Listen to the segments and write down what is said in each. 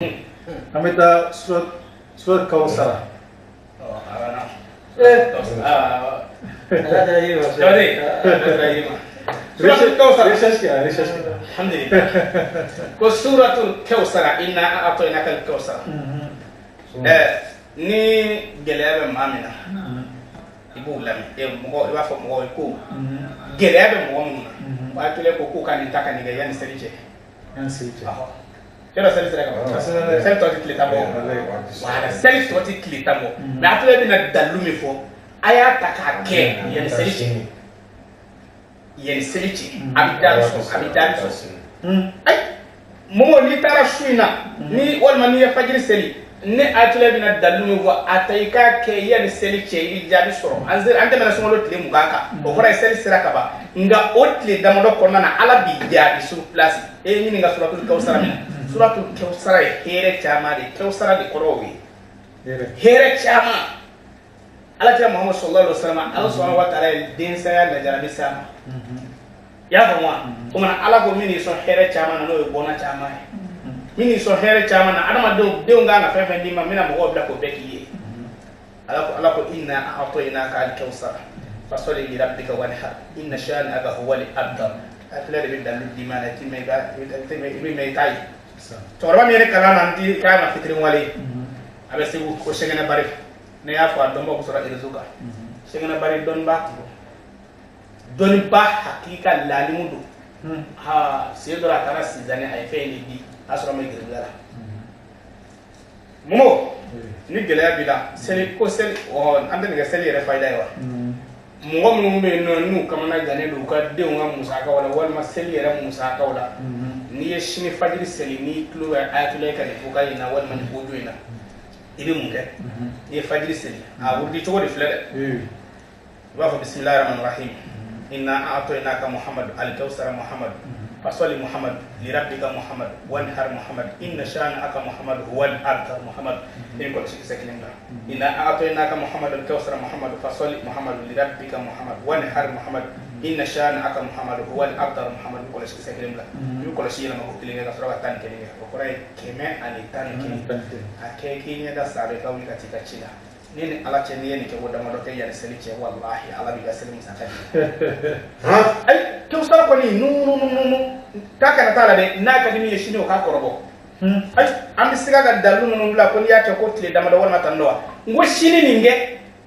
An bɛ taa surat Kawusara. Recherche kɛ, recherche kɛ. Alhamdulillah. Ko suratul Kawsara, inna a'tainaka al-kawsara. Ni gɛlɛya bɛ maa min na, i b'o lamɛn. Mɔgɔ, i b'a fɔ mɔgɔw ye ko gɛlɛya bɛ mɔgɔ minnu na, o hakili ko k'u ka nin ta ka nin kɛ yanni seli cɛ. Yanni seli cɛ. Yɔrɔ seli sera ka ban, seli tɔ tɛ tile 10 bɔ. Wala seli tɔ tɛ tile 10 bɔ, mais a bɛna dalilu min fɔ, a y'a ta k'a kɛ yanni seli cɛ, yanni seli cɛ, a bɛ jaabi sɔrɔ, a bɛ jaabi sɔrɔ. Ayi, mɔgɔ, n'i taara su in na, ni walima n'i ye fajiri seli, ne hakili bɛna dalilu min fɔ, a ta i k'a kɛ yanni seli cɛ, i bɛ jaabi sɔrɔ. An tɛmɛna sunkalo tile 20 kan, o kɔrɔ ye seli sera ka ban, nka o tile damadɔ kɔnɔna na, Ala b'i jaabi sur place. E ye ɲininka suratul Kawusara min na, suratul Kawusara ye hɛrɛ caman de ye. Kawusara de kɔrɔ o ye hɛrɛ caman. Ala kira Muhammad sallallahu alaihi wasallam, Ala subhanahu wa ta'ala ye densaya lajarabi s'a ma. I y'a faamu wa? O mana, Ala ko min y'i sɔn hɛrɛ caman na, n'o ye bɔnna caman ye, min y'i sɔn hɛrɛ caman na, adamadenw denw kan ka fɛn fɛn d'i ma, n bɛna mɔgɔw bila k'o bɛɛ k'i ye. Ala ko inna a'tainaka al-kawsara fasali li rabbika wanhar inna shani'aka huwa al-abtar. A filɛ de bɛ dalilu d'i ma, i ti mɛn, i bɛ mɛn i t'a ye. Cɛkɔrɔba min ye ne kalan na, n ti k'a ma fitiri wale ye, a bɛ Segu ko Sɛgɛnɛ Bari. Ne y'a fɔ, a dɔnbaw bɛ sɔrɔ réseau kan. Sɛgɛnɛ Bari dɔnniba tun don, dɔnniba hakika laalimu don. Ha, sen dɔ la, a taara Sinzani, a ye fɛn in de di, a sɔrɔ ma geribuya la. Momo, ni gɛlɛya b'i la, seli ko seli, ɔ an tɛ nin kɛ seli yɛrɛ fayida ye wa? Mɔgɔ minnu bɛ yen nɔ, n'u kamana gannen don u ka denw ka musakaw la, walima seli yɛrɛ musakaw la, n'i ye sini fajiri seli, n'i tulo bɛ ayatollah ka nin vocal in na, walima nin audio in na, i bɛ mun kɛ? N'i ye fajiri seli, a wurudi cogo de filɛ dɛ. I b'a fɔ bisimilahi rahmani rahim, inna a'tainaka Muhammad al-kawsara Muhammad fasali Muhammad lirabbika Muhammad wanhar Muhammad inna shani'aka Muhammad huwa al-abtar Muhammad. I bɛ kɔlɔsi kisɛ kelen bila: inna a'tainaka Muhammad al-kawsara Muhammad fasali Muhammad lirabbika Muhammad wanhar Muhammad inna shani'aka Muhammad huwa al-abtar Muhammad. I bɛ kɔlɔsi kisɛ kelen bila, i bɛ kɔlɔsi yɛlɛma ko kelen kɛ ka sɔrɔ ka 11 kɛ, o kɔrɔ ye 111. A kɛ k'i ɲɛ da sa bɛ ka wuli ka t'i ka ci la. Ni ni Ala cɛ, n'i ye nin kɛ ko damadɔ kɛ yanni seli cɛ, walahi Ala b'i ka seli musaka di. Ayi, kewsara kɔni nunu k'a kana t'a la dɛ, n'a ka di min ye sini, o k'a kɔrɔbɔ. Ayi, an bɛ siga ka dalilu minnu bila ko n'i y'a kɛ ko tile damadɔ walima tan dɔ wa, n ko sini nin kɛ: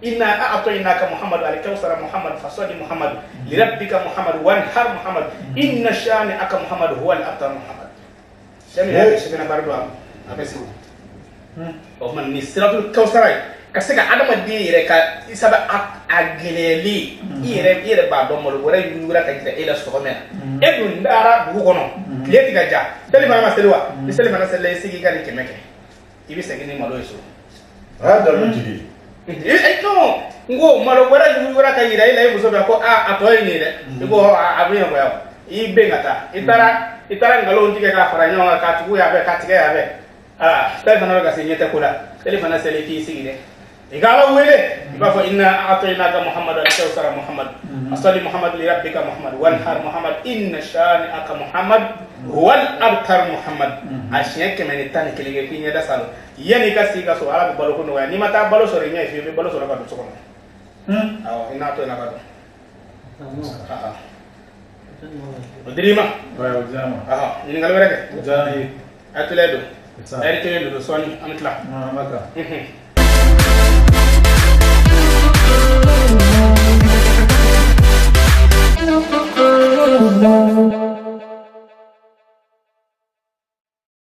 inna a'tainaka Muhammad al-kawsara Muhammad fasali Muhammad lirabbika Muhammad wanhar Muhammad inna shani'aka Muhammad huwa al-abtar Muhammad. Cɛ min y'a kɛ sɛbɛnna bari don, a bɛ segu. O tuma nin siratul kawsara ye ka se ka adamaden yɛrɛ ka saba a gɛlɛyali. I yɛrɛ b'a dɔn, malo wɛrɛ yuguyugura ka jira e la sɔgɔmɛ na, e dun taara dugu kɔnɔ, tile ti ka ja, seli fana ma seli wa? Ni seli fana selila, i sigi i ka nin 100 kɛ, i bɛ segin ni malo ye so. A y'a dalu jigi. Non, n ko malo wɛrɛ yuguyugura ka yira e la, i muso fɛ ko a tɔ ye nin ye dɛ, i ko a bɛ ɲɛ o, i ben ka taa, i taara nkalon tigɛ k'a fara ɲɔgɔn kan k'a tugu yan fɛ, k'a tigɛ yan fɛ. Aa, seli fana bɛ ka se, ɲɛ tɛ ko la. Seli fana seli, k'i sigi dɛ, i ka Ala wele, i b'a fɔ inna a'tainaka Muhammad al-kawsara Muhammad asali Muhammad li rabbika Muhammad wanhar Muhammad inna shani'aka Muhammad huwa al-abtar Muhammad. A siɲɛ 111 kɛ k'i ɲɛ da salo yanni i ka sigi ka so, Ala bɛ balo ko nɔgɔya. N'i ma taa balo sɔrɔ i ɲɛ fiyewu, i bɛ balo sɔrɔ ka don so kɔnɔ. Awɔ, inna a'tainaka don o dir'i ma. O diyara n ma. Ɲininkali wɛrɛ kɛ. O diyara n ye. A tila don ɛri kelen don sɔɔni, an bɛ tila. An b'a ta.